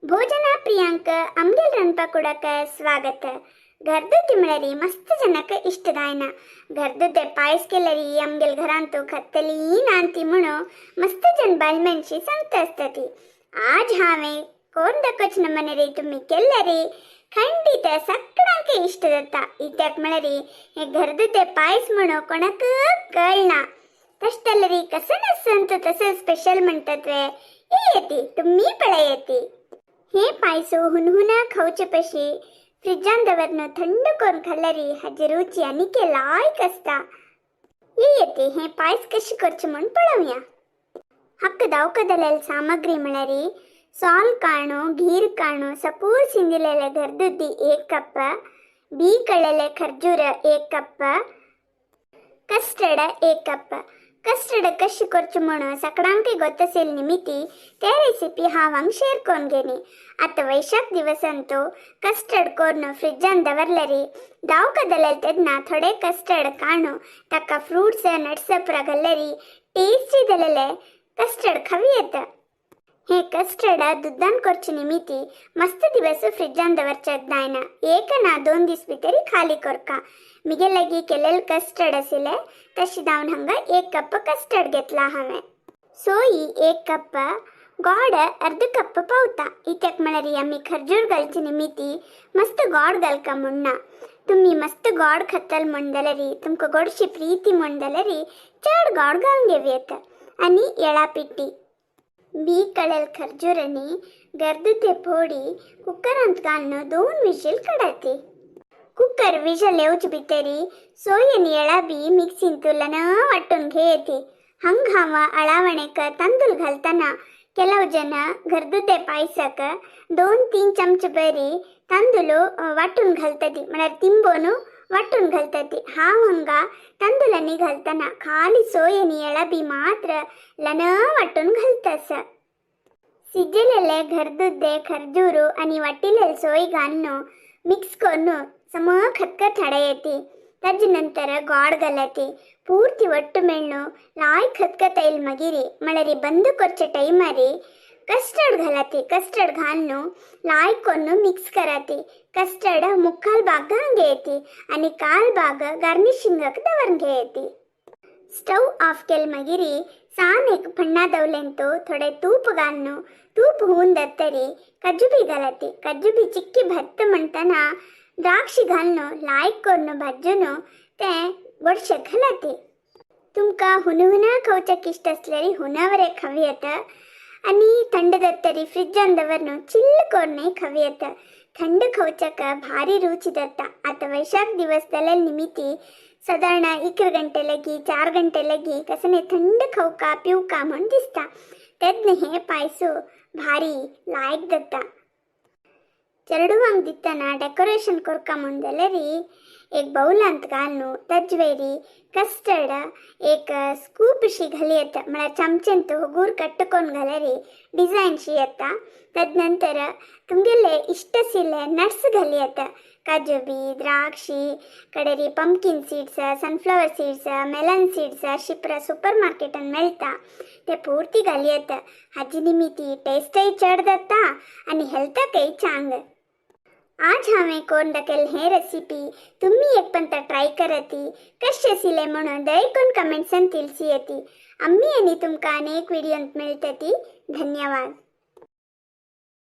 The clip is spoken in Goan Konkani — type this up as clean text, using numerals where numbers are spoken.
भोजना प्रियांक अमगेल रनपा स्वागत. घरदुद्दी म्हळ्यारी मस्त ಜನಕ್ಕೆ ಇಷ್ಟದಾಯನ. घरदुದ್ದೆ पायस केल्यारी आमगेल घरांतू खातली नांती म्हणून मस्त जन बायल मनशी सांगता आसता ती. आज हांवें कोण दाखोवच नमने रे तुमी केल्यारी खंडित सगळ्यांक इश्ट जाता. इत्याक म्हळ्यारी हे घरदुद्दे पायस म्हणून कोणाक कळना. तशें जाल्यारी कसं नसंत तसं स्पेशल म्हणतात वे येती तुम्ही पळय येती. हे पायसो हुनहुना खावचे पशी फ्रिजान दवरन थंड करून खाल्ल्यारी हाजी रुची आनीक लायक आसता. येते हे पायस कशी करचे म्हूण पळोवया. हक्क दावकदलेल सामग्री म्हळ्यारी साल काणू, गीर काणू, सपूर ಸಿಂದಿಲೆಲೆ ಗರ್ದುದ್ದಿ 1 ಕಪ್, ಬೀ ಕಳಲೆ ಖರ್ಜೂರ 1 ಕಪ್, ಕಸ್ಟರ್ಡ್ 1 ಕಪ್. कस्टर्ड कशी करची म्हणून सगळ्यांक ಗೊತ್ತसेल निमिती ते रेसिपी हांव हांग शेअर करून घेनी. आतां वैशाख दिवसांतू कस्टर्ड करून फ्रिजान दवरल्यारी दावकदलेल तेन्ना थोडे कस्टर्ड काणू ताका फ्रुट्स नट्स पुरा घाल्ल्यारी टेस्टी जालेले कस्टर्ड खावी येता. हे कस्टर्ड दुद्दान करचे निमिती मस्त दिवस फ्रिजान दवरच्याक जायना. एक ना 2 दीस भितरी खाली करका. मिगे लागी केलेले कस्टर्ड आशिल्ले तशी धावन हांगा 1 कप कस्टर्ड घेतला हांवें. सोयी 1 कप, गोड अर्द कप पावता. इत्याक म्हळ्यार आमी खरजूर घालचे निमिती मस्त गोड घालका म्हणना. तुम्ही मस्त गोड खातल म्हण जाल्यारी, तुमकां गोडशी प्रीती म्हण जाल्यारी चड गोड घालून घेवं. आनी येळा पिट्टी. बी कळेल खरजूर गर्दुते फोडी कुकरांत घालून 2 विजील काडाती. कुकर विजल येवचे भितरी सोय आनी येळा बी मिक्सीन लन वांटून घेयती. हंग हांव अळावणेक तांदूळ घालतना ಕೆಲವು ಜನ घरदुते पायसाक 2-3 चमचे बरी तांदूळ वांटून घालतती, म्हळ्यार तिंबोन वांटून घालतती. हांव हांगा तांदूळांनी घालतना खाली सोय आनी येळा बी मात्र लन वांटून घालता. ಸಿಜ್ಜಲೆಲೆ घरदुದ್ದೆ ಖರ್ಜೂರು आणि वाटिलेले सोय घालून मिक्स करून सम खतखत हाडयती. ताजे नंतर गोड घालती. ಪೂರ್ತಿ ಒಟ್ಟು मेळ्ಳು ಲಾಯ್ खतखत येयल मगिरी, म्हळ्यार बंद करचे टायमारी कस्टर्ड घालाती. कस्टर्ड घालून लायक करून मिक्स कराती. कस्टर्ड मुक्काल भाग घालून घेयती आनी काल भाग गार्निशिंगाक दवरून घेयती. स्टव ऑफ केल मगिरी सान एक फण्णा दवलेंतू थोडे तूप घालून, तूप हून जातरी काजू बी घालाती. काजू बी चिक्की भत्त म्हणटना द्राक्षी घालून लायक करून भाजून ते गोडशे घालाती. तुमकां हुनहुना खावच्याक इश्ट आसल्यार हुनावरे खावं येता आनी थंड जातरी फ्रिजान दवरून चिल्ल करूनय खावं येता. थंड खावच्याक भारी रुची जाता. आतां वैशाख दिवस जाल्या निमिती सादारण 11 गंटे लगी, 4 गंटे लगी कसने थंड खावका पिवका म्हूण दिसता, तेन्ना हे पायसू भारी लायक जाता. चेरडुवांक दितना डेकोरेशन करका म्हूण जाल्यारी एक बौलांत घालून ताजे कस्टर्ड एक स्कूप शी घाली येता, म्हळ्यार चमचेंत हुगूर कट्ट करून घाल्यारी डिझायन शी येता. तदनंतर तुमगेले इश्ट आशिल्ले नट्स घाली येता. काजू बी, द्राक्षी, कडेरी pumpkin seeds, sunflower seeds, melon seeds अशी सुपर मार्केटान मेळटा ते पूर्ती घाली येता. हाजी निमिती टेस्टय चड जाता आनी हेल्थाकय चांग. आज हांवें करून दाखयलें हें रेसिपी तुम्ही एक पंत ट्राय करती, कशें आशिल्लें म्हणून दया करून कमेंट्सान तिळसी येती. आमी आनी तुमकां अनेक व्हिडियोंत मेळटती. धन्यवाद.